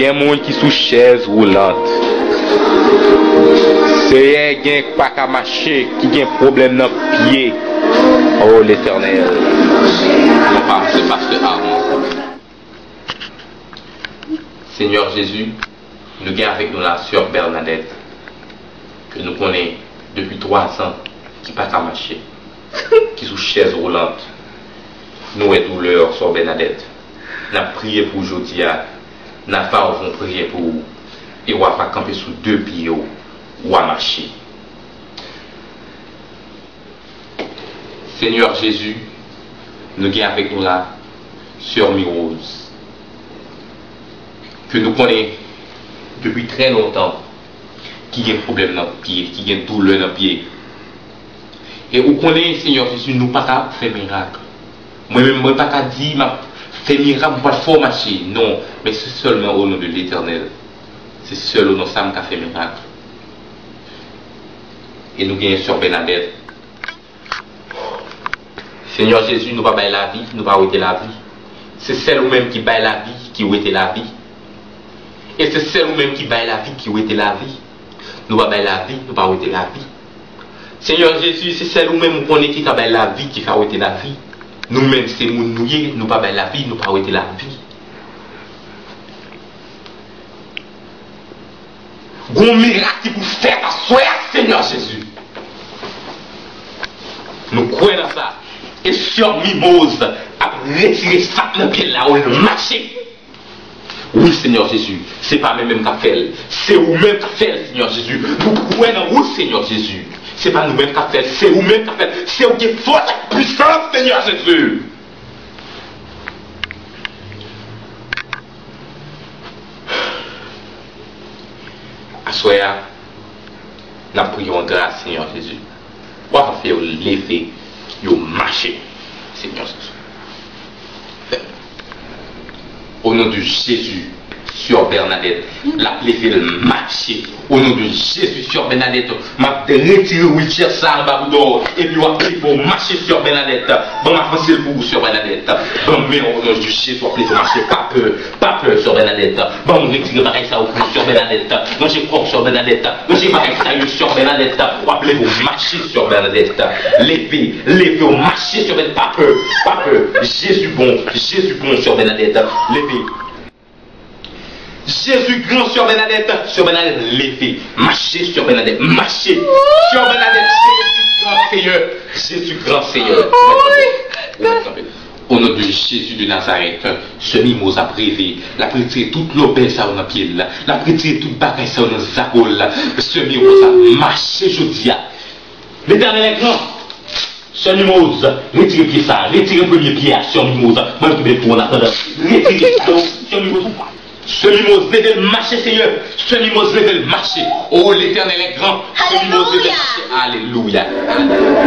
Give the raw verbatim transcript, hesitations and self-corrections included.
Gen moun ki sou chèz woulant. Seyè, gen k pa ka mache, ki gen pwoblèm nan pye. O Letènèl. Mwen pa se pastè Armand. Senyè Jezi, nou gen avèk nou la sè Bernadette, ke nou konnen depi twa zan, ki pa ka mache, ki sou chèz woulant. Nou wè doulè sè Bernadette. N ap priye pou w jodi a. N ap ba w yon priyè pou ou. E w a pa kanpe sou de pye w. W a mache. Senyè Jezi, nou gen avèk nou la sè Mirose, ke nou konnen depi trè lontan ki gen pwoblèm nan pye, ki gen doulè nan pye. E ou konnen, Senyè Jezi, nou pa ka fè mirak. Mwen menm, mwen pa ka di m ap fè mirak, mwen pral fè w mache. Non, men se sèlman o non de Letènèl. Se sèl o non sa m ka fè mirak. E nou genyen sè Bernadette. Senyè Jezi, nou pa bay lavi, nou pa wete lavi. Se sèl ou menm ki bay lavi, ki wete lavi. E se sèl ou menm ki bay lavi, ki wete lavi. Nou pa bay lavi, nou pa wete lavi. Senyè Jezi, se sèl ou menm ou konnen ki ka bay lavi, ki ka wete lavi. Nou menm se moun nou ye, nou pa bay lavi, nou pa wete lavi. Gon mirak ki pou fèt aswè a, Senyè Jezi. Nou kwè nan sa. E sè Mimoz ap retire sa k nan pye l la, o l mache. Wi, Senyè Jezi, se pa mwen menm k ap fè l. Se ou menm k ap fè l, Senyè Jezi. Nou kwè nan ou, Senyè Jezi. Se pa nou menm k ap fè l, se ou menm k ap fè l. Se ou ki gen fòs ak pwisans, Senyè Jezi. Aswè a, n ap priye w an gras, Senyè Jezi. W ap fè yo leve, yo mache, Senyè Jezi. O non de Jezi, sè Bernadette, l ap leve, l mache. O non de Jezi, sè Bernadette, m ap retire wheelchair sa anba boudon, epi w ap leve, w mache, sè Bernadette. Ban m avanse l pou ou, sè Bernadette. Ban m men w, o non de Jezi, w ap leve, w mache, pa pè. Pa pè, sè Bernadette. Ban m retire bagay sa yo pou sè Bernadette. Ranje kò w, sè Bernadette. Ranje bagay sa yo, sè Bernadette. W ap leve w mache, sè Bernadette. Leve, leve w mache, sè Bernadette. Pa pè, pa pè. Jezi bon, Jezi bon, sè Bernadette. Leve. Jezi gran, sè Bernadette. Sè Bernadette, leve. Mache, sè Bernadette. Mache. Sè Bernadette, Jezi gran, Seyè. Jezi gran, Seyè. Ou mèt kanpe. Ou mèt kanpe. O non de Jezi de Nazarèt, sè Mimoz ap leve, l ap retire tout lòbèy sa yo nan pye l, l ap retire tout bagay sa yo nan zago l. Sè Mimoz ap mache jodi a. Letènèl est grand. Sè Mimoz, retire pye sa, retire premye pye a, sè Mimoz. Mwen m kenbe l pou w an atandan. Retire sa yo, sè Mimoz. Sè Mimoz, leve l mache, Seyè. Sè Mimoz, leve l mache. O, Letènèl est grand. Sè Mimoz, leve l mache. Alelouya. Alelouya.